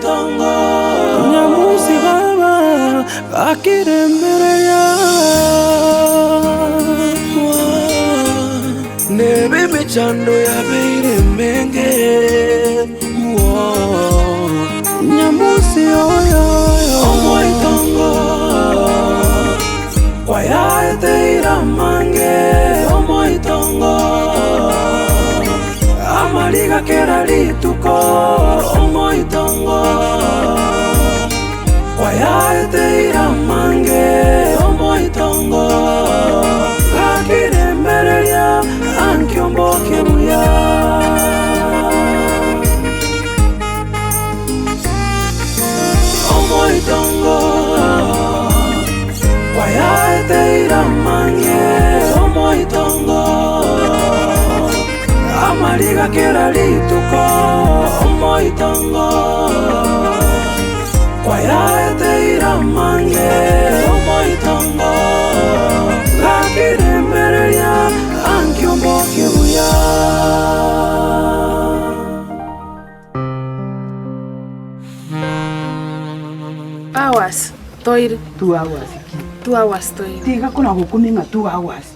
Omoitongo Nyamusi baba gakirembereria Nebe emechando yabeire emenge Nyamusi oyo Omoitongo Kwayaeteire amange Omoitongo Amariga kera rituko Omoitongo Kwayaeteire amange Omoitongo Gakirembereria ankio mboke buya. Omoitongo kwayaeteire amange Omoitongo Amariga kera rituko Omoitongo Kwayaeteire amange Omoitongo Gakirembereria ankio mboke buya. Hours toire. Two hours ki? Two hours toire. Tiga kona gokumia ng'a two hours.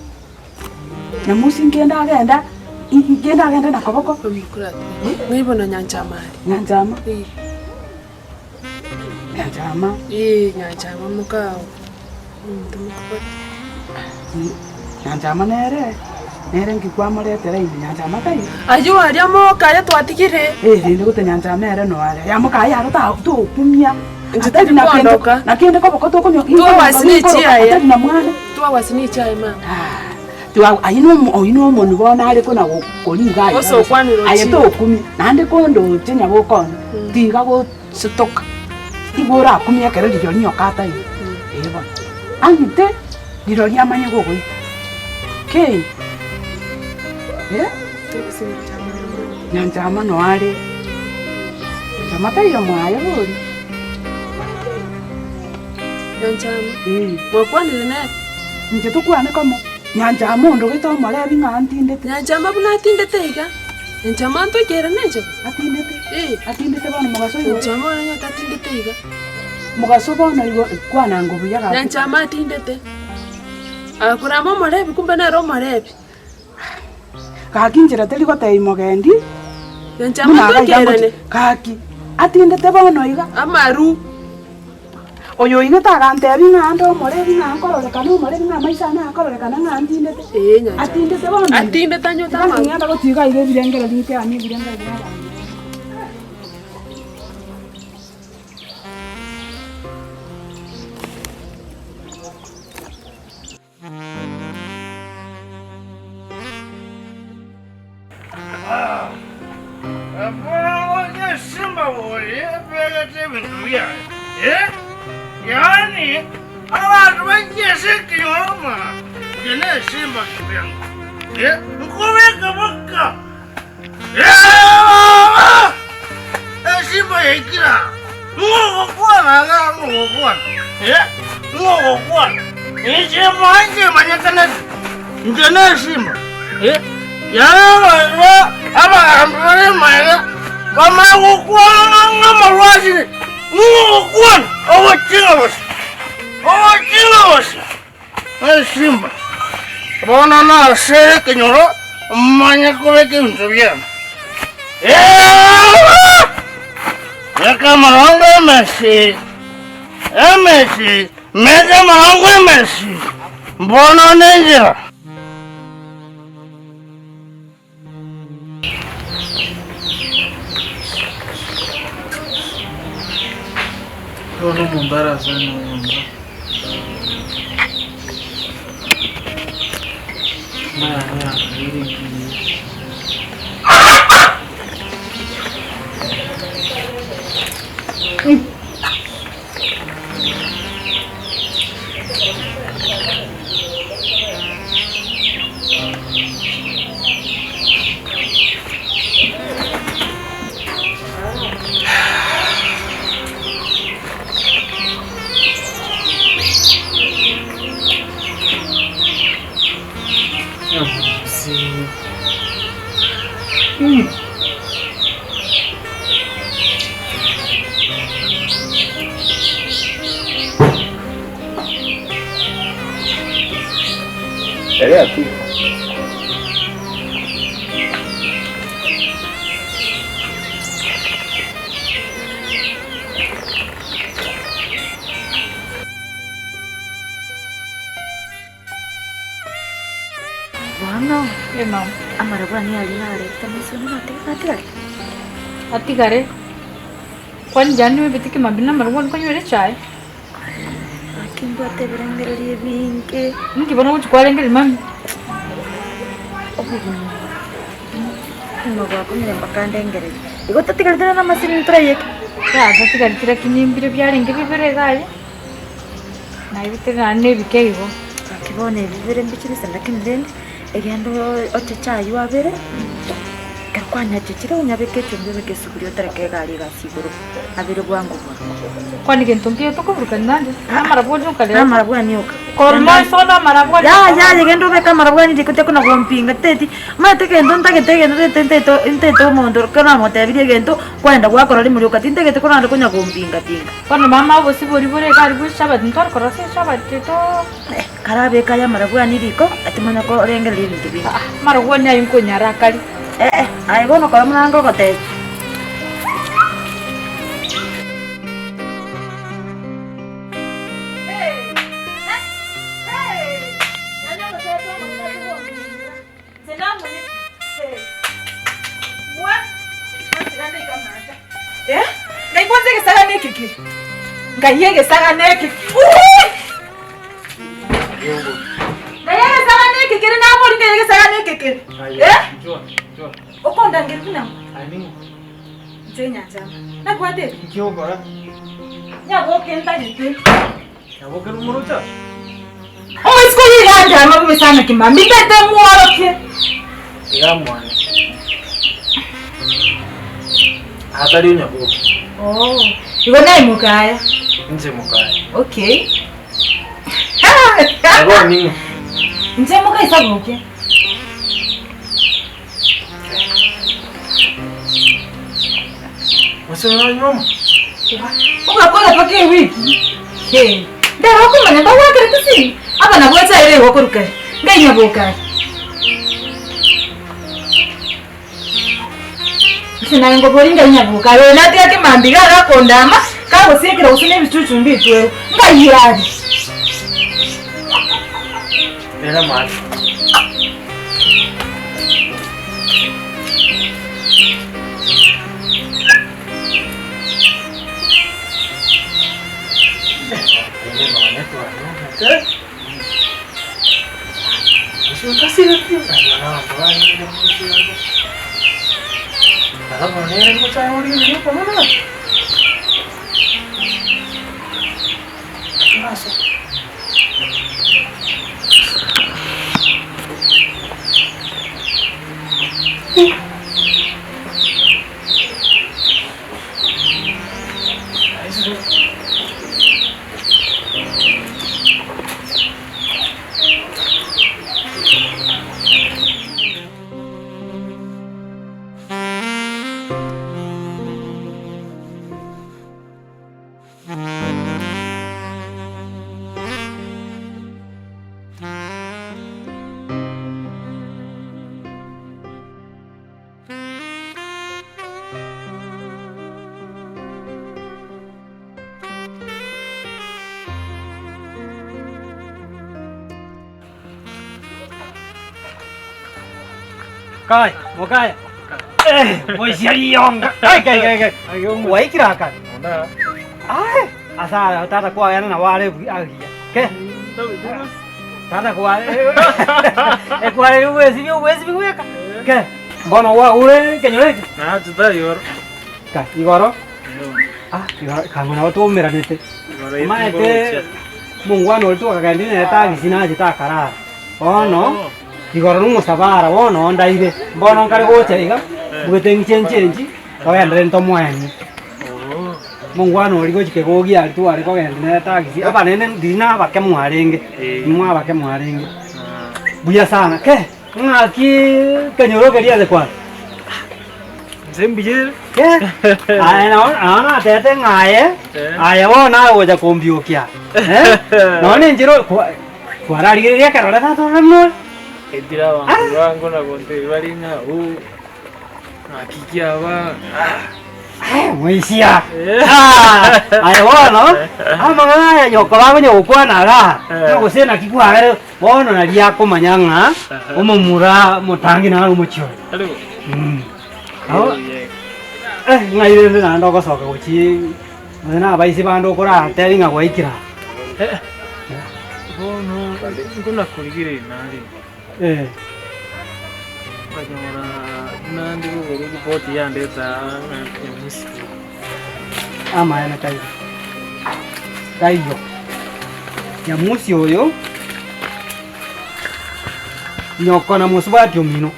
Nyamusi nkende agenda, nkende agende na koboko. Ng'ai bono Nyanchama are? Nyanchama? Eh. Nyanchama? Eh, Nyanchama mokao. Omonto mokogoti. Nyanchama nere, nere nki kwamoretera ime, Nyanchama taiyo. Ayio aria mokaye twatigire. Eh, rende gote Nyanchama ere noare. Aya mokaye aro ta tokumia. Inche Atari tindi na kende koondoka. na kende koboko tokonywa Two hours ne chiaye. atari na mwana. Two hours ne chiaye mama. Ah, tiwa ayio no omo oyio no omonu bono are kona gokori iga Gose okwanire aye ochire. tokumia naende konde oche nyaboka one tiga gosutoka igo orakumie ekero rirorio nyoka ataiyo eh bono. Ang'ite rirorio amanye gogoita kei eh. Nyanchama noyo are, Nyanchama taiyo mwaye bori. Nyanchama, Eh. mwakwanire nere? Inche tokwane komo, Nyanchama ondogete omorebi ng'a ntindete. Nyanchama buna atindete iga, Nyanchama ntoikere nenche bo? Atindete? Eh. Atindete bono mogaso igoro. Nyanchama one onye tatindete iga. Mogaso bono igo kwananga obuya gaki. Nyanchama atindete, akorama omorebi kumbe nere omorebi. Gaki inchera teri gotebia mogendi, Enchama buna iga iga ntokerane. ngochi gaki, atindete bono iga. Amaru. Oyo oigete agantebia ng'a ande omorebi ng'a nkororekana omorebi ng'a amaiso ane akororekana ng'a ntindete. Ee nyancha. Atindete bono iga. Atindete anywete Tiga amaru. ng'enda gotiga iga ebirengererio nkeanie ebirengererio bia abanto. Bono nase ekenyoro manye kobeka ebinto biane. Eeh! Meka amarongo emesi, emesi, meka amarongo emesi, mbono nenchera. Bono omonto arasoe nyomba, maya yakaire engiya. Ere akure. Bono amarabwani aria narete amaiso natigare. Atigare. Kwani jani oebete kimambia namarabwani kwanywera echae? Gaki mbwate ebirengererio ebinge. Ninki bono ogochia kwarengereria mami? Obogima obogima bwakong'ire mpaka ndengererie. Igo totigarete na amasini ntorayeke? Yaya totigareti lakini mbire biarenge bibere iga aye. Naebete naende na ebike igo. Gaki bono ebi bire mbichire lakini rende egende ocheche aywo abere, ekero kwanyachechire onyabeke echumbi obeke esuguria otereke egari egasi igoro, abere bwango bwango. Kwani gento nkiyo tokoburukania naende? Amarabwani oka rero. Amarabwani oka. Korwa moiso na amarabwani. Yaya yaya genda obeke amarabwani riko tekona gompinga teti, omanyete egento ntagete egento ntete ntete ntete omonto ekero namotebirie egento, kwaenda gwakora rimo rioka tintagete korende konya gompinga pinga. Bono mama obosie boria bore iga aria bwe echabati ntware korosia echabati to. Karabeke aya amarabwani riko, atimanya korengereria ebinto binde. Amarabwani ayio nkonyara akari. Ee, aye bono kora buna ngogotebia. Ngai kwanza egesagane eke kere Ngai egesagane eke Uuii! Ngai egesagane eke kere nabori ngai egesagane eke kere Eh? Okondangeria buna ng'o? Inche nyanchama. Nakwate eke? Nyaboke ntagete. Omoiseke oyio iga anchama bobe sana kimambia, intete mworokie. Iga mwane. Atari onyaboke. Oh, igo naye mokaya. Inche mokaya. Okay. Ego ning'o? Inche mokaisa boke. Gose oranyuoma? Ogakora mpaka ewiki. Hey, ndero okomanya mbagwakerete esimi. Aba nabwo echaire igo korwa kare. Ngai nyaboka aye. Inche naye ngobori ngai nyaboka aye. Oyo natiga kemambia iga agakondama, kagosiekera gose na ebichuchu mbitwero. Ngai aria. Nere amache. Kai, mokaya. Eh, moisiarionga. Kai, kai, kai, kai. Waikire akare. Ai, asa tata kwagenda nabo are agiya. Ke? Tata kware. Ekware obwesibia obwesibia bweka. Ke? Bono gwagure ekenyoro eke? Kai, igoro. Ah, igoro kang'o nabo twaumeranete. Omanyete omongwana oria twakagendia nere tagisi nachete akarara. Bono, igoro na omosabara bono ondaire, mbono nkare gocha iga, mbwete ng'iche nchenchi, togenderere ntomoenie. Omongwana oria gochia kegogi aria tware kogenda nere tagisi, abanene ndiri na abake mwarenge, nimwe abake mwarenge. Buya sana, ke, ng'aki ekenyoro keria ase kwane. Inche mbuyere. Ke, aye nabo nabo natebete ng'a aye, aye bono naye ogocha kombiokia, eh, nonye na enchera kwa kwararigereria ekerore tata ore more. Etire abanto bango na gontebia bare ng'a oo, ng'aki kiaba, ah. Moisia! Aye bono, amang'ana aya nyoko bakonya gokwana igaa, gose naki kwagere bono naria akomanya ng'a omomura omotangi nare omochie oyo. Ng'ai rende naende ogosoka gochia nonye na abaisia bande okoratebie ng'a gwaikire aa. Bono nkonakorigereria nare, nkanyora buna ndi kogora eripoti yandeta aa ng'a nyamusi. Amaene taiyo, taiyo. Nyamusi oyo, nyoko na mosubati omino.